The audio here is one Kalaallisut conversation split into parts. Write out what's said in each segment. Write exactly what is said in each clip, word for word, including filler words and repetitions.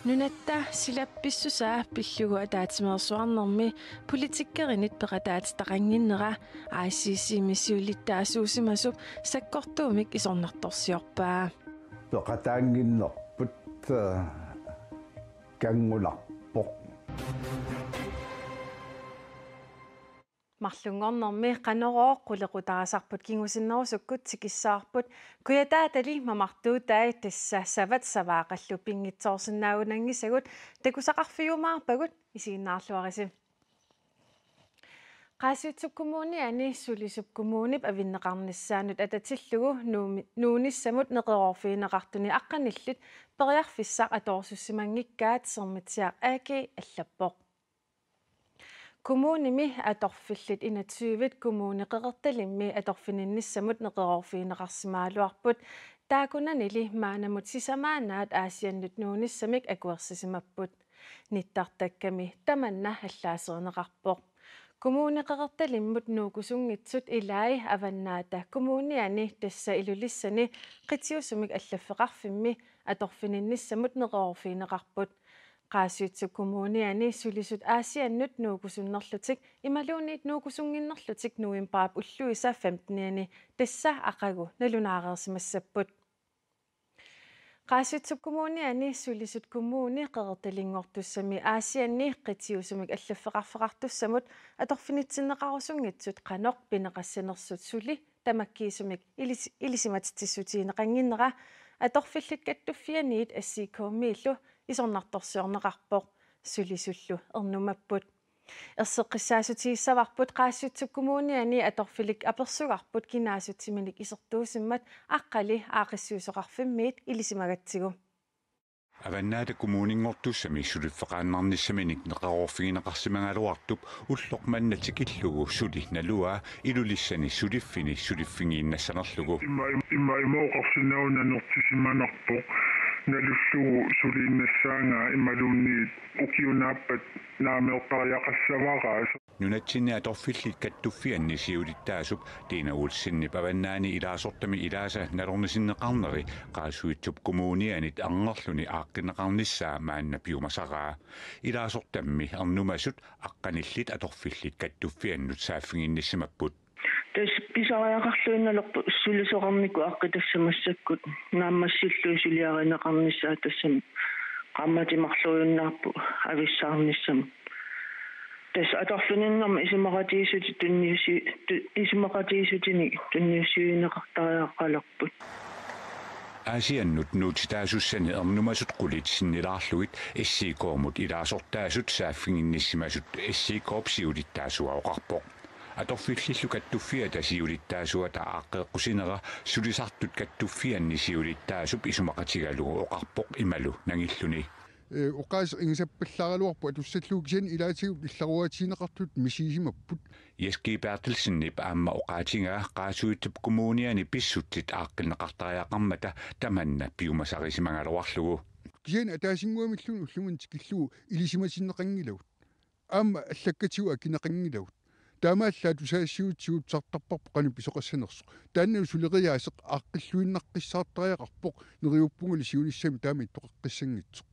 Nunatta silap pissusaa pillugu ataatsimeersuarnermi politikkerinit peqataatitaqannginnera I C C-mi siulittaasuusimasup sakkortuumik isornartorsiorpaa. Peqataannginnerput, eh, kanngunarpoq. Marlunngornermi Qanorooq qulequtaasarput kingusinnerusukkut tikissavarput, kujataatali mamartuutai tassa savat savaaqallu pinngitsoorsinnaagunanngisagut takusaqarfigiumaarpagut, isiginnaarluarisi. Qaasuitsup Kommuniani sulisup kommunip avinneqarnissaanut atatillugu Nuumi-, Nuunissamut neqeroorfigineqartuni aqqanillit periarfissaq atoorsussimanngikkaat Sermitsiaq A G allappoq. Kommunimi atorfillit enogtyve Kommune Qeqertalimmi atorfininnissamut neqeroorfigineqarsimagaluarput, taakkunanili maannamut sisamaannaat Aasiannut nuunissamik akuersisimapput. Nittartakkami tamanna allaaserineqarpoq. Kommune Qeqertalimmut nuukkusunngitsut ilai Avannaata Kommuniani tassa Ilulissani qitiusumik allaffeqarfimmi atorfininnissamut neqeroorfigineqarput. Qaasuitsup Kommuniani sulisut Aasiannut nuukkusunnerlutik imaluunniit nuukkusunnginnerlutik novembarip ulluisa femtenianni tassa aqagu nalunaareersimassapput. Qaasuitsup Kommuniani sulisut kommuni Qeqertalinngortussami Aasianni qitiusumik allaffeqarfeqartussamut atorfinitsinneqarusunngitsut qanoq pineqassanersut suli tamakkiisumik ilis-, ilisimatitsissutigineqannginnera atorfillit kattuffianniit S I K-miillu isornartorsiorneqarpoq, sulisullu ernumapput. Erseqqissaatigissavarput Qaasuitsup Kommuniani atorfillit apersugarput kinaassutsiminik isertuusimmat aqqali aaqqissuisoqarfimmiit ilisimagatsigu. Avannaata Kommuninngortussami suliffeqaannarnissaminik neqeroorfigineqarsimagaluartup ulloq manna tikillugu suli naluaa Ilulissani suliffini suliffigiinnassanerlugu. Ima, ima, ima oqarsinnaavoq nanertisimanarpoq, nalullugu suliinnassaangaa imaluunniit ukiup naappaa naammagittariaqassavara. Nunatsinni atorfillit kattuffianni siulittaasup Dina Olsenip Avannaani ilaasortami ilaasa nalornisinneqarneri Qaasuitsup Kommunianit angerluni aaqqinneqarnissaa maanna piumasaraa. Ilaasortammi ernumasut aqqanillit atorfillit kattuffiannut saaffiginnissimapput. Tassa pisariaqarluinnalerpoq sulisoqarnikkut aaqqitassat massakkut naammassillugit suliarineqarnissaat, tassami qaammatit marluinnarput avissaarnissamut. Tassa atorfininnermi isumaqatigiissutit tunniussi-, tu-, isumaqatigiissutinik tunniussivigineqartariaqalerput. Aasiannut nuutitaasussanik ernumasut qulit sinnilaarlugit S I K-mut ilaasortaasut saaffiginnissimasut S I K-p siulittaasua oqarpoq. Atorfillillu kattuffiata siulittaasuata aaqqeeqqusinera sulisartut kattuffianni siulittaasup isumaqatigalugu oqarpoq imalu nangilluni. Ee, oqaaseq ingasappallaaraluarpoq atussallugu, kisianni ilaatigut illaruaatigineqartutut misigisimapput. Jess G. Berthelsenip aamma oqaatigaa Qaasuitsup Kommuniani pissutsit aaqqinneqartariaqarmata tamanna piumasarisimagaluarlugu. Kisianni ataasinnguamilluunniit ullumimut tikillugu ilisimatinneqanngilagut. Aamma allakkatigut akineqanngilagut. Taamaallaat tusagassiuutitigut tusartarparput qanoq pisoqassanersoq. Taannalu suleriaaseq aaqqilluinnaqqissaartariaqarpoq, neriuppungali siunissami taama ittoqaqqissanngitsoq.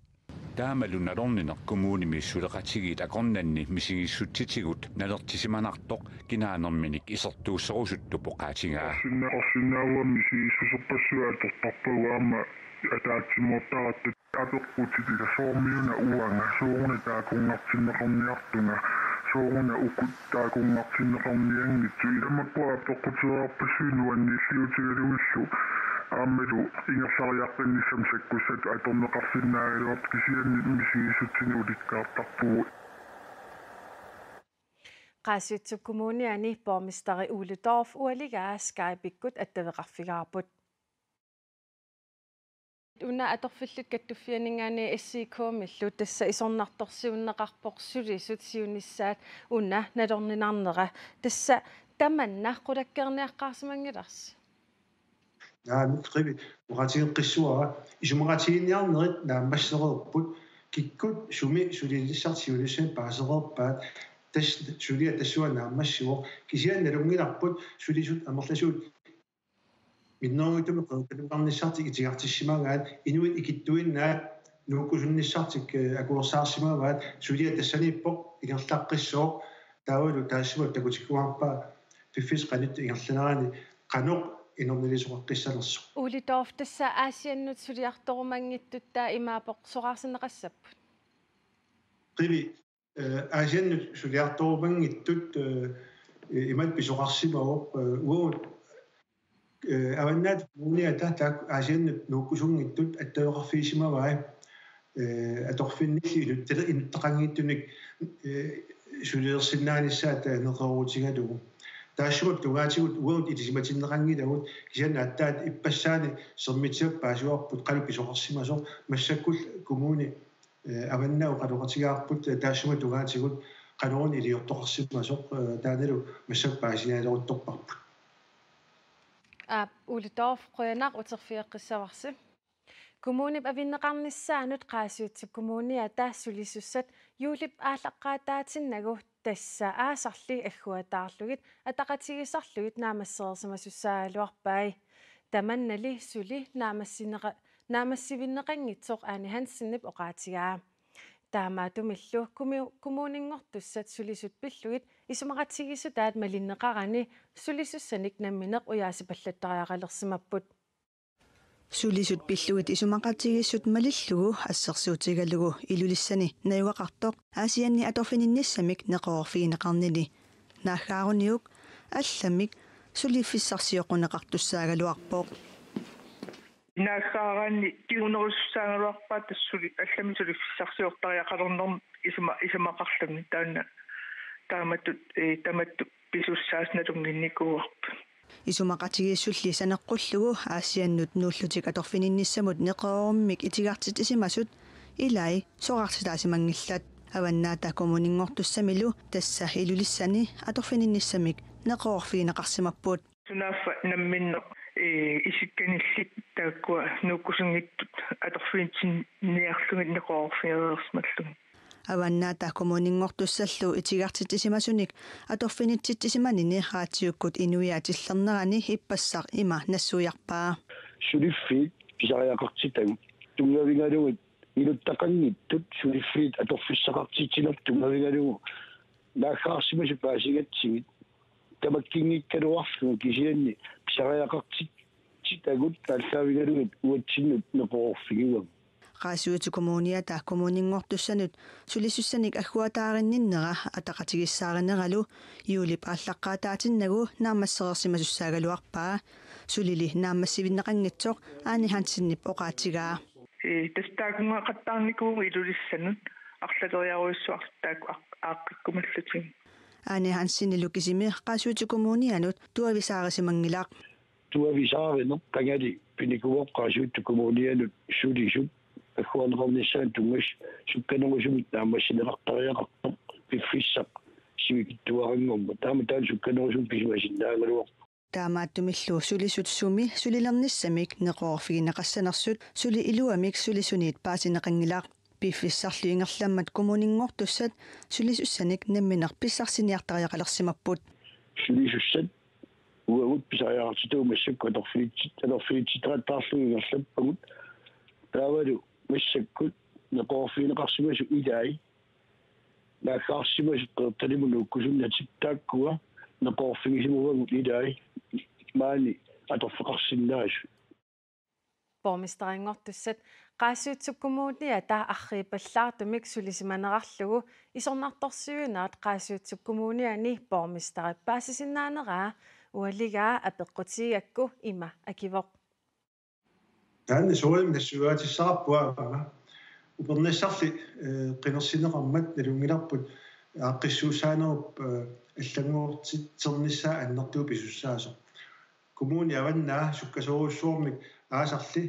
Taamalu nalornineq kommunimi suleqatigiit akornanni misigissutsitigut nalertisimanartoq kinaanerminik isertuusserusuttup oqaatigaa. Orsinna-, orsinnaavami misigissuserpassuit atortarpagut aamma ataatsimoortaratta. Apeqqutit ilaa: soormiuna uanga, sooruna taakkunngartinneqarniartunga, sooruna uku taakkunngartinneqarnianngitsut. Ilaa makkua apeqqutigaarpassuit nuanniilliutigalugillu aammalu ingerlariaqqinnissamut sakkussatut atorneqarsinnaagaluartut, kisianni misigissutsinik ulikkaartarpugut. Qaasuitsup Kommuniani borgmesteri Ole Dorph ualigaa Skype-ikkut attaveqarfigaarput. Una atorfillit kattuffianninngaanniit S I K-millu tassa isornartorsiunneqarpoq sulisut siunissaat una nalorninarnera. Tassa tamanna qulakkeerniaqqaarsimanngilarsi? Naamik, qivi-, oqaatigeqqissuara, isumaqatigiinniarnerit naammassereerput, kikkut sumi suliniassartik siunissami paasereerpaat, tassa suliaq tassunga naammassivoq, kisianni nalunngilarput sulisut amerlasuut minnerunngitsumik qeqertaluarnissartik itigartissimagaat, inuit ikittuinnaat nuukkusunnissartik akuersaarsimavaat, suliaq tassaniippoq ingerlaqqissooq, taavalu taassuma takutikkumaarpaa piffissaq qanittut ingerlanerani qanoq inernilisooqqissanersoq. Ole Dorph, tassa Aasiannut suliartorumanngitsut taava imaappoq soraarsinneqassapput? Qivi, Aasiannut suliartorumanngitsut imatut pisoqarsimavoq, uagut Avannaata Kommuniata taakku Aasiannut nuukkusunngitsut attaveqarfigisimavai, atorfinnilli inuttaqanngitsunik sulilersinnaanissaat neqeroorutigalugu. Taassuma tungaatigut uagut ilisimatinneqanngilagut, kisianni aatsaat ippassaani sermitsiap paasivarput qanoq pisoqarsimasoq, massakkut kommuni Avannaata oqaloqatigaarput taassuma tungaatigut qanoruna iliortoqarsimasoq, taannalu massakkut paasiniaaleruttorparput. Aap, Ole Dorph, qujanaq, uterfigeqqissavarsi. Kommunip avinneqarnissaanut Qaasuitsup Kommuniata sulisussat juulip aallaqqaataatinnagu, tassa aasarli agguataarlugit ataqatigiisarlugit naammassereersimasussaagaluarpai. Tamannali suli naammassineqa-, naammassivinneqanngitsoq Ane Hansenip oqaatigaa. Taamaattumillu kommu-, kommuninngortussat sulisut pillugit isumaqatigiissutaat malinneqarani sulisussanik nammineq ujaasipallattariaqalersimapput. Sulisut pillugit isumaqatigiissut malillugu assersuutigalugu Ilulissani najugaqartoq Aasianni atorfininnissamik neqeroorfigineqarnini naaggaaruniuk allamik suliffissarsioqquneqartussaagaluarpoq. Naaggaaraanni kingunerusussaagaluarpaa tassa suli allamik suliffissarsiortariaqalernermi isuma-, isumaqarluni taanna taamatut, ee, tamattut pisussaasut nalunnginnikuuarput. Isumaqatigiissulli saneqqullugu Aasiannut nuullutik atorfininnissamut neqeroorummik itigartitsisimasut ilai soraartitaasimanngillat. Avannaata Kommuninngortussamilu tassa Ilulissani atorfininnissamik neqeroorfigineqarsimapput. Sunaaffa namminneq, ee, isikkanillit taakkua nuukkusunngitsut atorfinitsinniarlugit neqeroorfigereersimallugit. Avannaata Kommuninngortussallu itigartitsisimasunik atorfinitsitsisimanini raatiukkut inuiaat tillernerani ippassaq ima nassuiarpaa. Suliffiit pisariaqartitagut tunngavigalugit inuttaqanngitsut suliffiit atorfissaqartitsineq tunngavigalugu naaggaarsimasut paasigatsigit tamakkinngikkaluarlugit kisianni pisariaqartitsitagut aallaavigalugit uatsinnut neqeroorfigivagut. Qaasuitsup Kommuniata kommuninngortussanut sulisussanik agguataarinninnera ataqatigiissaarinerallu juulip aallaqqaataatinnagu naammassereersimasussaagaluarpaa. Sulili naammassivinneqanngitsoq Ane Hansenip oqaatigaa. Ee, tassa taakkununnga qattaarnikuuvugut Ilulissanut arlaleriarujussuartut taakku aaqqikkumallutigit. Ane Hansenilu kisimi Qaasuitsup Kommunianut tuavisaarisimanngilaq. Tuavisaarineq qangali pinikuuvoq Qaasuitsup Kommunianut sulisut agguarneqarnissaanut tunngasut sukkanerusumik naammassineqartariaqartoq piffissaq sivikitsuaranngormat. Taama taanna sukkanerusumik pisimasinnaagaluarpoq. Taamaattumillu sulisut sumi sulilernissamik neqeroorfigineqassanersut suli iluamik sulisuniit paasineqanngilaq. Piffissarlu ingerlammat kommuninngortussat sulisussanik nammineq pissarsiniartariaqalersimapput. Sulisussat uagut pisariaqartitagut massakkut atorfinitsit-, atorfinitsittaqattaarlugit ingerlappagut. Taavalu massakkut neqeroorfigineqarsimasut ilai naaggaarsimasut qeqertalimut nuukkusunnatik taakkua neqeroorfigisimavagut ilai maani atorfeqarsinnaasut. Borgmesterinngortussat Qaasuitsup Kommuniata arriippallaartumik sulisimanerarlugu isornartorsiuinerat Qaasuitsup Kommuniani borgmesterip paasisinnaaneraa ualigaa apeqqutigigakku ima akivoq. Taanna soorunami nassuiaatissaqarpoq aamma. Upernassarli, ee, qinersineqarmat nalunngilarput aaqqissuussaanerup, ee, allanngortitsernissaa annertuumik pisussaasoq. Kommuni Avannaata sukkasoorujussuarmik aasarli,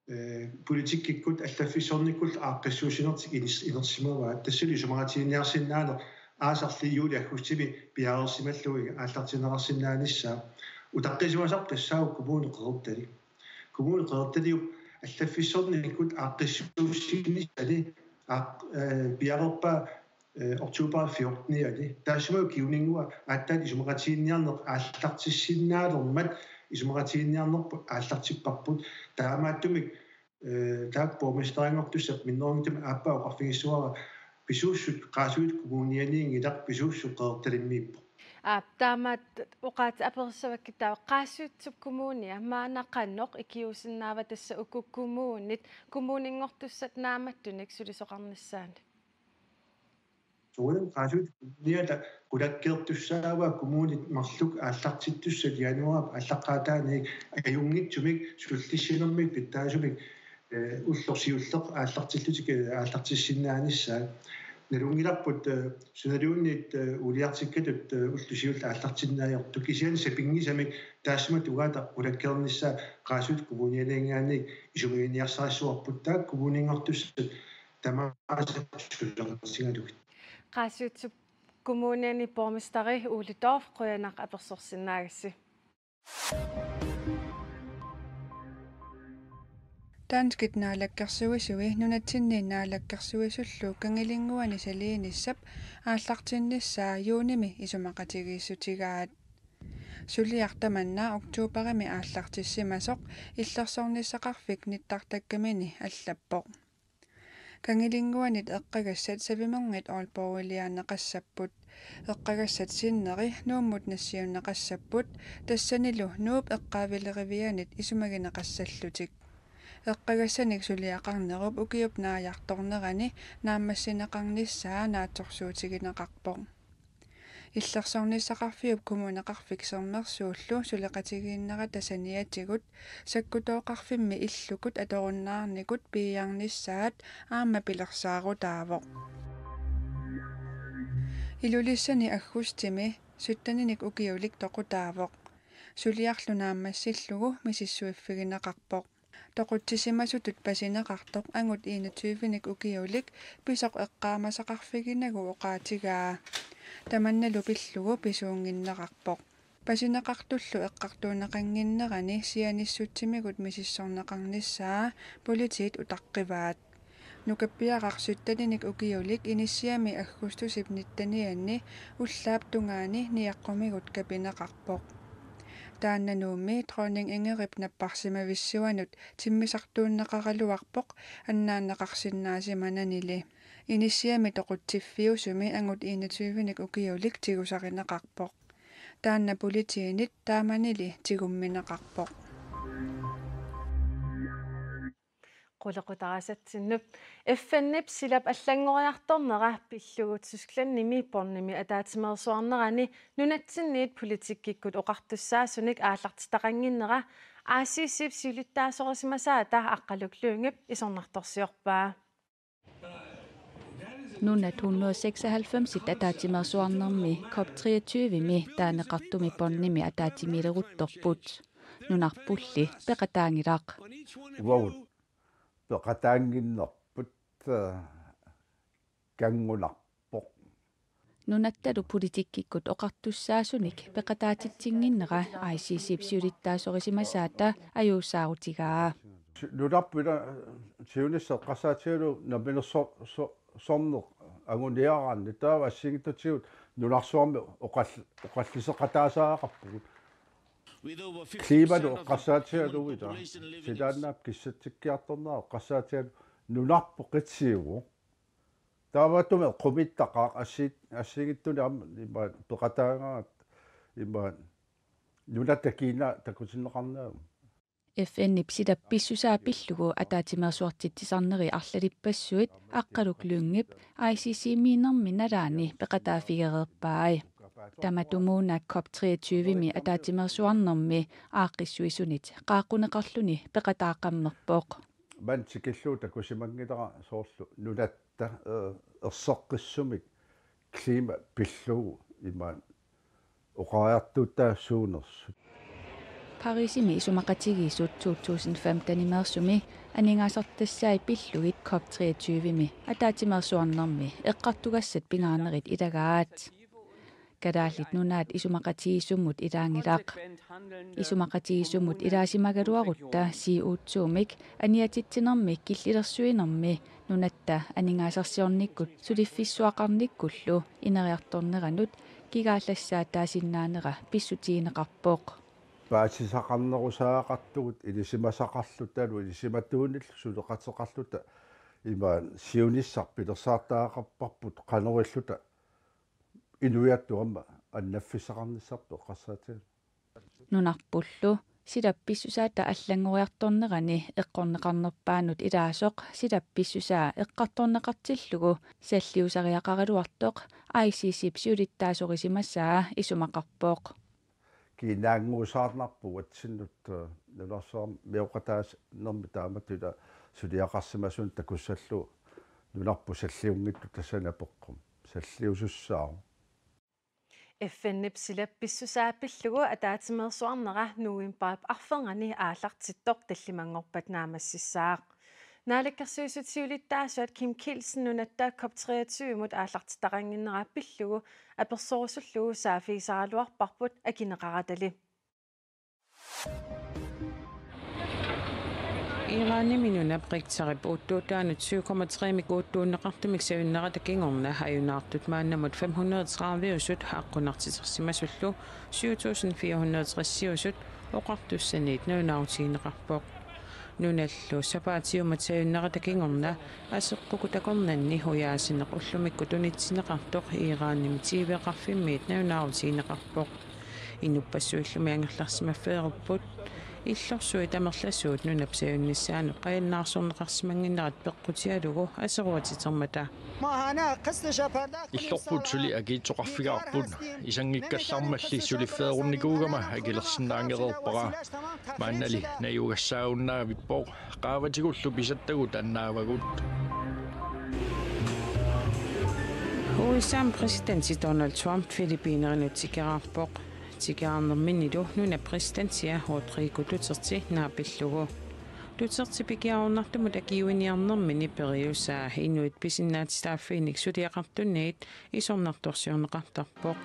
ee, politikkikkut allaffissornikkullu aaqqissuussinertik inis-, inersimavaat. Tassalu isumaqatiginninniarsinnaaneq aasarli juuli-aggustimi piareersimallugu aallartinneqarsinnaanissaa. Utaqqisimasarput tassaavoq Kommune Qeqertalik. Kommune Qeqertaliup allaffissornikkut aaqqissuussinissani aaq-, ee, piareerpaa, ee, oktober fjortenianni. Taassuma kinguninngua aatsaat isumaqatiginninniarneq aallartissinnaalermat isumaqatigiinniarnerput aallartipparput. Taamaattumik, eh, taakku borgmesterinngortussat minnerunngitsumik aappaa oqarfigissavara pisuussut Qaasuitsup Kommunianiinngilaq, pisuussut Qeqertalimmiippoq. Aap, taamaattoq oqaatsit aperersavakkit taava Qaasuitsup Kommunia maanna qanoq ikiuusinnaava, tassa uku kommunit kommuninngortussat naammattunik sulisoqarnissaannik? Soorunami Qaasuitsup Kommuniata qulakkeertussaavaa kommunit marluk aallartittussat januaarip aallaqqaataani ajunngitsumik sullissinermik pitsaasumik, eh, ulloq siulleq aallartillutik, eh, aallartissinnaanissaat. Nalunngilarput, eh, sunaluunniit, eh, uuliartikkatut, eh, ulloq siulleq aallartinnaajortut, kisianni sapinngisamik taassuma tungaata qulakkeernissaa Qaasuitsup Kommunianiinngaanniit isumaginiarsarissavarput, taakku kommuninngortussat tamaasa suleqatigalugit. Qaasuitsup Kommuniani borgmesteri Ole Dorph, qujanaq apersorsinnaagassi. Danskit naalakkersuisui nunatsinni naalakkersuisullu Kangilinnguani saliinissap aallartinnissaa juunimi isumaqatigiissutigaat. Suliaq tamanna oktoberimi aallartissimasoq Illersornissaqarfik nittartakkamini allappoq. Kangilinnguanit eqqagassat savimerngit Aalborgiliaanneqassapput. Eqqagassat sinneri Nuummut nassiunneqassapput, tassanilu Nuup eqqaavilerivianit isumagineqassallutik. Eqqagassanik suliaqarnerup ukiup naajartornerani naammassineqarnissaa naatsorsuutigineqarpoq. Illersornissaqarfiup Kommuneqarfik Sermersuullu suleqatigiinnerata saniatigut sakkutooqarfimmi illukut atorunnaarnikut piiarnissaat aamma pilersaarutaavoq. Ilulissani aggustimi sytteninik ukiulik toqutaavoq. Suliarlu naammassillugu misissuiffigineqarpoq. Toqutsisimasutut pasineqartoq angut enogtyvenik ukiulik pisoq eqqaamasaqarfiginagu oqaatigaa. Tamannalu pillugu pisuunnginnerarpoq. Pasineqartullu eqqartuunneqannginnerani sianissutsimigut misissorneqarnissaa politiit utaqqivaat. Nukappiaraq sytteninik ukiulik inissiami aggustusip nittenianni ullaap tungaani niaqqumigut kapineqarpoq. Taanna Nuummi dronning Ingerip napparsimavissuanut timmisartuunneqaraluarpoq annaanneqarsinnaasimananili. Inissiami toqutsiffiusumi angut enogtyvenik ukiulik tigusarineqarpoq. Taanna politiinit taamanili tigummineqarpoq. Qulequtarisatsinnut. F N-ip silap allanngoriartornera pillugu Tysklandimi Bonnimi ataatsimeersuarnerani nunatsinniit politikkikkut oqartussaasunik aallartitaqannginnera I C C-p siulittaasorisimasaata Aqqaluk Lyngep isornartorsiorpaa. Nunat hundrede seksoghalvfems ataatsimeersuarnermi COP treogtyve-mi taaneqartumi Bonnimi ataatsimiileruttorput. Nunarpulli peqataanngilaq. Uagut peqataannginnerput, eh, kanngunarpoq. Nunattalu politikkikkut oqartussaasunik peqataatitsinnginnera I C C-p siulittaasorisimasaata ajuusaarutigaa. Nunarput ila siunissaq eqqarsaatigalugu namminerso-, so-, sorneq anguniaraanni taava assigiinngitsutigut nunarsuarmi oqall-, oqalliseqataasariaqarpugut. Klimalu eqqarsaatigalugu ila silaannaap kissatsikkiartornera eqqarsaatigalugu nunarput qitsiuvoq. Taamaattumik eqqumiittaqaaq assi-, assigiinngitsunik aamma imaat peqataagaat imaat nunatta kiinaa takutinneqarneq. F N-ip silap pissusaa pillugu ataatsimeersuartitsisarneri arlalippassuit Aqqaluk Lyngep I C C-miinnermi nalaani peqataaffigereerpai. Tamatumuuna COP treogtyve-mi ataatsimeersuarnermi aaqqissuisunit qaaqquneqarluni peqataaqqammerpoq. Maani tikillugu takusimanngilara soorlu nunatta, eh, erseqqissumik klima pillugu imaat oqariartuuttaa suunersut. Parisimi isumaqatigiissut to tusind femten-imeersumi aningaasartassai pillugit COP treogtyve-mi ataatsimeersuarnermi eqqartugassat pingaarnerit ilagaat. Kalaallit Nunaat isumaqatigiissummut ilaanngilaq. Isumaqatigiissummut ilaasimagaluarutta C O to-mik aniatitsinermik killilersuinermi nunatta aningaasarsiornikkut suliffissuaqarnikkullu ineriartorneranut kigaallassaataasinnaanera pissutigineqarpoq. paasisaqarnerusariaqartugut ilisimasaqarlutalu ilisimatuunillu suleqateqarluta ima siunissaq pilersaartariaqarparput qanorilluta inuiattut aamma annaffissaqarnissarput eqqarsaatigalugu. Nunarpullu silap pissusaata allanngoriartornerani eqqorneqarnerpaanut ilaasoq silap pissusaa eqqartorneqartillugu salliusariaqaraluartoq I C C-p siulittaasorisimasaa isumaqarpoq. Kiinnaannguusaarnarpoq uatsinnut, eh, nunarsuarmioqataanermi taamatut ila suliaqarsimasunut takussallugu nunarput salliunngitsut tassani apeqqut salliusussaavoq. F N-ip silap pissusaa pillugu ataatsimeersuarnera novembarip arfernganni aallartittoq tallimanngorpat naammassissaaq. Naalakkersuisut siulittaasuat Kim Kielsen nunatta COP treogtyve-mut aallartittaqannginnera pillugu apersorusullugu saaffigisaraluarparput akineqaratali. Iranimi nunap Richterip uuttuutaanut syv komma tre-mik uuttuunneqartumik sajunnerata kingorna ajunaartut maannamut fem hundrede tredive-usut aqqunartitersimasullu syv tusind fire hundrede tres-iusut oqartussaniit nalunaarutigineqarpoq. Nunallu sapaatiummat sajunnerata kingorna aseqqukut akornanni ujaasineq ullumikkut tunitsinneqartoq Iranimi T V-qarfimmiit nalunaarutigineqarpoq. Inuppassuillumi angerlarsimaffeerupput illorsuit amerlasuut nunap sajunnissaanut qajannaarsorneqarsimannginnerat peqqutigalugu aseruatitermata. Illorput suli akiitsoqarfigaarput, isanngikkallarmalli suliffeerunnikuugama akilersinnaanngereerpara. Maannali najugassaagunnaavippoq, qaavatigullu pisattagut annaavagut. U S A-p præsidenti Donald Trump Filippinerinut tikeraarpoq. Tikeraarnerminnilu nunap præsidentia Rodrigo Duterte naapillugu. Duterte pikiaroornartumut akiuiniarnermini periusaa inuit pisinnaatitaaffiinik suliaqartunniit isornartorsiorneqartarpoq.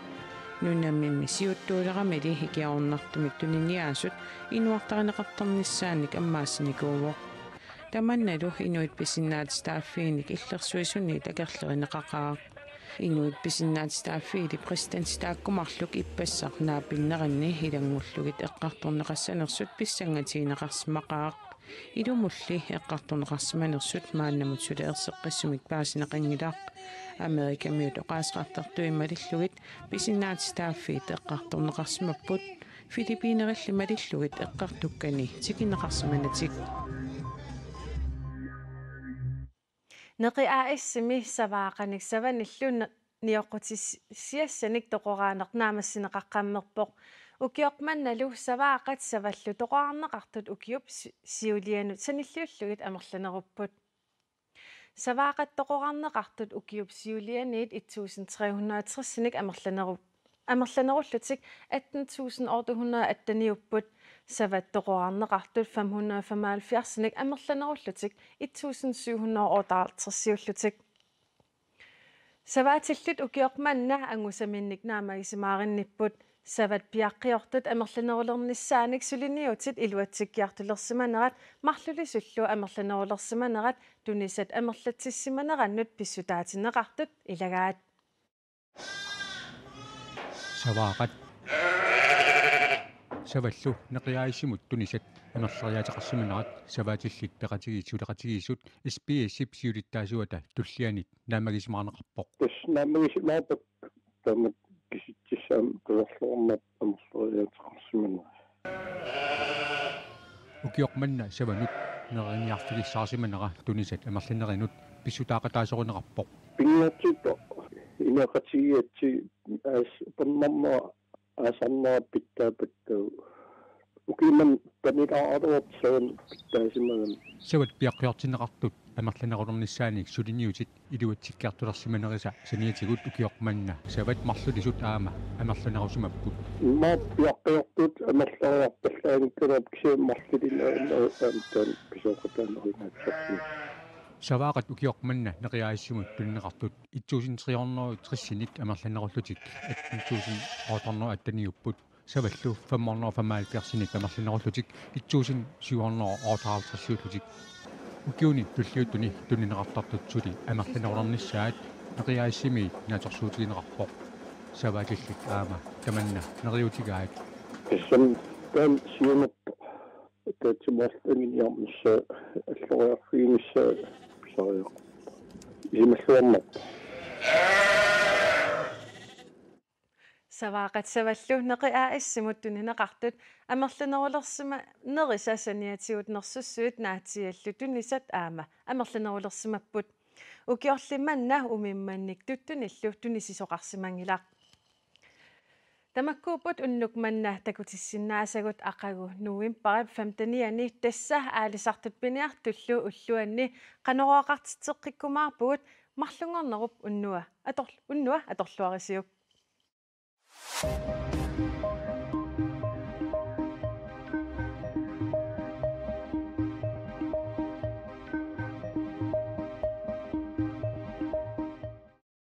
Nunamimmi siuttuuleramili ikiaroornartumik tuniniaasut inuartarineqartarnissaannik ammaassinnikuuvoq. Tamannalu inuit pisinnaatitaaffiinik illersuisuniit akerlerineqaqaaq. Inuit pisinnaatitaaffiili præsidenti taakku marluk ippassaq naapinneranni ilanngullugit eqqartorneqassanersut pissangatigineqarsimaqaaq. Ilumulli eqqartorneqarsimanersut maannamut suli erseqqissumik paasineqanngilaq. Amerikamiut oqaaseqartartui malillugit pisinnaatitaaffiit eqqartorneqarsimapput, Filippinerilli malillugit eqqartukkani tikinneqarsimanatik. Neqi A/S-imi Savaaqanik savanillu ne-, nioqqutissiassanik toqoraaneq naammassineqaqqammerpoq. Ukioq mannalu Savaaqat savallu toqorarneqartut ukiup si-, siulianut sanilliullugit amerlanerupput. Savaaqat toqorarneqartut ukiup siulianiit et tusind tre hundrede og tres-inik amerlaneru-, amerlanerullutik atten tusind otte hundrede og atten-iupput. Savat toqorarneqartut fem hundrede og femoghalvfjerds-inik amerlanerullutik et tusind syv hundrede og otteoghalvtreds-iullutik. Savaatillit ukioq manna angusaminnik naammagisimaarinnipput. Savat piaqqiortut amerlanerulernissaannik suliniutit iluatsikkiartulersimanerat marlulisullu amerlanerulersimanerat tunisat amerlatsissimanerannut pissutaatinneqartut ilagaat. Savaaqat. Savallu Neqi A/S-imut tunisat amerleriaateqarsimanerat savaatillit peqatigiit suleqatigiissut S B S-ip siulittaasuata tullianit naammagisimaarneqarpoq. Tassa naammagisimaarput taama kisitsissanik tusarluarmat amerleriaateqarsimanerat. Ukioq manna savanut neriniarfigissaarsimanera tunisat amerlanerinut pissutaaqataasorineqarpoq. Pinngortippoq ineqatigiiatsi aas-, pernarnera aasarnera pitsaapput taava. Ukiummat panilaaraluartoq savat pitsaasimagami. Savat piaqqiortinneqartut amerlanerulernissaannik suliniutit iluatsikkiartulersimanerisa saniatigut ukioq manna savat marlulisut aamma amerlanerusimapput. Immaqa piaqqiortut amerleriarpallaanngikkaluarput kisianni marlulinnaaginnaruttaaq taanna pisooqataanerunaatsarput. Savaaqat ukioq manna Neqi A/S-imut tunineqartut et tusind tre hundrede og tres-inik amerlanerullutik atten tusind otte hundrede og atten-iupput. Savallu fem hundrede og femoghalvfjerds-inik amerlanerullutik et tusind syv hundrede og otteoghalvtreds-iullutik. Ukiuni tulliuttuni tunineqartartut suli amerlanerulernissaat Neqi A/S-imiit naatsorsuutigineqarpoq. Savaatillit aamma tamanna neriuutigaat. Tassami Taanna siunerpoq ataatsimoorluta anguniarnissaa alloriarfiginissaa pisariaqarpoq. Isumalluarnarpoq. Savaaqat Savallu Neqi A/S-imut tunineqartut amerlanerulersima-, nerisa saniatigut nersussuit naatsiiallu tunisat aamma amerlanerulersimapput. Ukiorli manna umimmannik tuttunillu tunisisoqarsimanngilaq. Tamakkuupput unnuk manna takutissinnaasagut aqagu novembarip femtenianni, tassa aalisartut piniartullu ulluanni Qanorooqartitseqqikkumaarpugut. Marlunngornerup unnua ator-, unnua atorluarisiuk.